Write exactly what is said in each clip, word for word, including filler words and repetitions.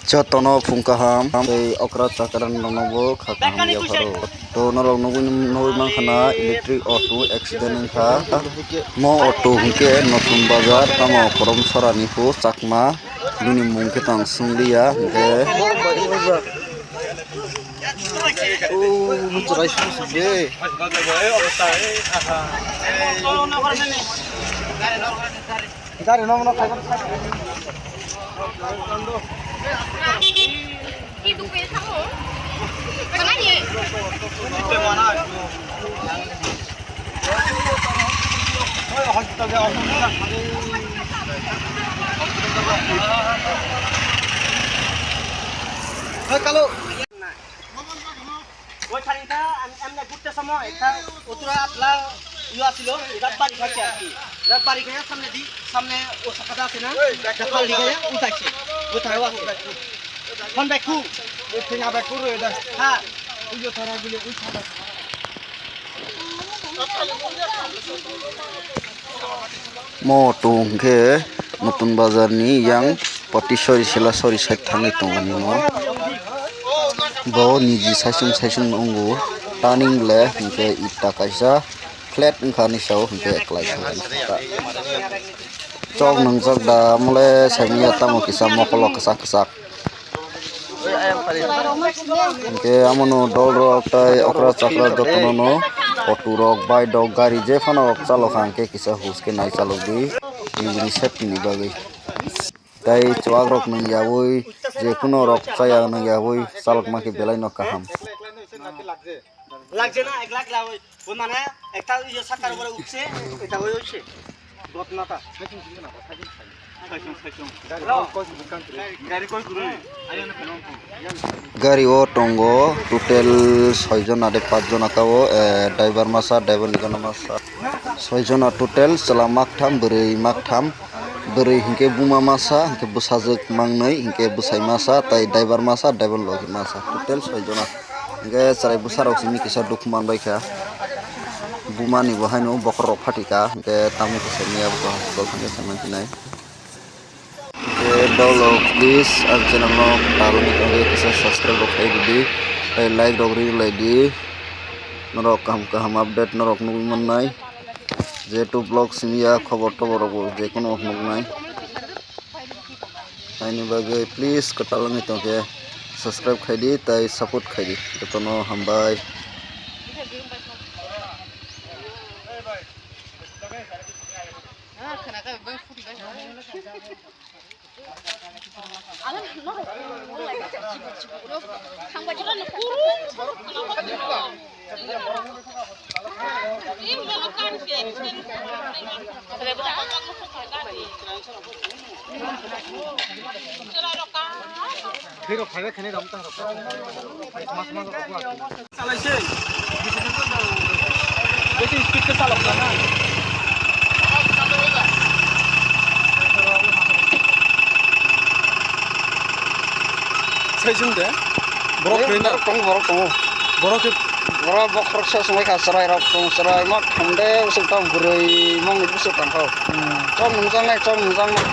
Jotono phung kaham tei okra chakra rokno bo kha kaham yapharo. To norok nugwi, nugwi mankha na electric auto accident wngkha. Mo auto hwnkhe Notun Bazar tamo Korom Sorani phu Chakma, bini mung khe tong swngli ya hwnkhe. Gari no, no, Hello. ওই খানিকটা আমি এমনি ঘুরতে সময় একটা অতুরা আপনার ইয়ে আসিল, রাত বাড়ি খাইছে আর কি। রাত বাড়ি খাইয়া সামনে দি, সামনে ও শাখাটা আছে না? একটা খাল দিকে উঠাইছে। ওই তারাও আছে। কোন ব্যাগ কু? ওই ফেনা ব্যাগ কু রয়ে দেয়। হ্যাঁ। ওই যে তারা গুলি, ওই শাখা। Mo auto hwnkhe Notun Bazar ni yang poti sori sela sori side thangwi tongmani mo. Bo niji saichung saichung wngo, turning le hwnkhe ita kaisa flat wngkha ni sao hwnkhe eklai sa. Chok nwngjak da mole saimanya tamo kisa mokolo kwchak kwchak. Hwnkhe amono dol rok tei okra chakra jotono no auto rok, bike rok, gari je phano rok chalok kha hwnkhe kisa hus khe nai chalok di nini safety ni bagwi. Tei chuwak rok nung yaui je kuno rok chaya nung yaui chalok ma khe belai no kaham. লাগছে না, এক লাখ লাখ ওই, ওই মানে একটা ইয়ে সাকার উপরে উঠছে, এটা ওই হচ্ছে। ঘটনাটা। Gari o tongo total soi jona de pas jona ka o, eh, driver masa, driver ni gana masa. Soi jona total, chwla maktham, bwrwi maktham. Bwrwi hinkhe buma masa, hinkhe bwsajwk mangnwi, hinkhe bwsai masa, tei driver masa, driver logi masa. Total soi jona. Hinkhe chwrai bwsarok simi kisa dukhu manbaikha. Bumani bo haino bokhorok phatikha, hinkhe tamo khe saimanya bo hospital thangkhe saiman hinai. Hinkhe dolo please ang channel no kwtal wngwi tongkhe kisa subscribe rok khai rwdi, tei like rok ri laidi. Norok kaham kaham update norok nugwi mannai. Jehetu vlog simi ya khobor tobor rok bo je kono nuknai. Haini bagwi please kwtal wngwi tongkhe subscribe khaidi tei support khaidi. Jotono hambai. Salaise. Besi speed ke salok na. Sai sung de. Borok khe na tong, borok tongo. Borok khe borok bokhorok sa sung kha, chwrai rok tong, chwrai ma thamde usuk tang bwrwi mong ni usuk tang kho. Chong nungjang nai, chong nungjang nai.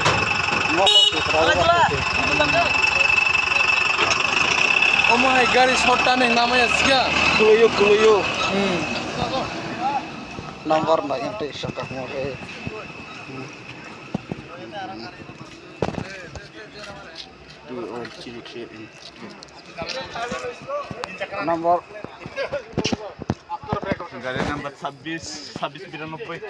Omo hai gari short turning namaya sikya. Kuluyo, kuluyo. Hmm. Number na yang te sakak mo he. Two oh three three. Number. Gari number sabbish, sabbish biranobbai.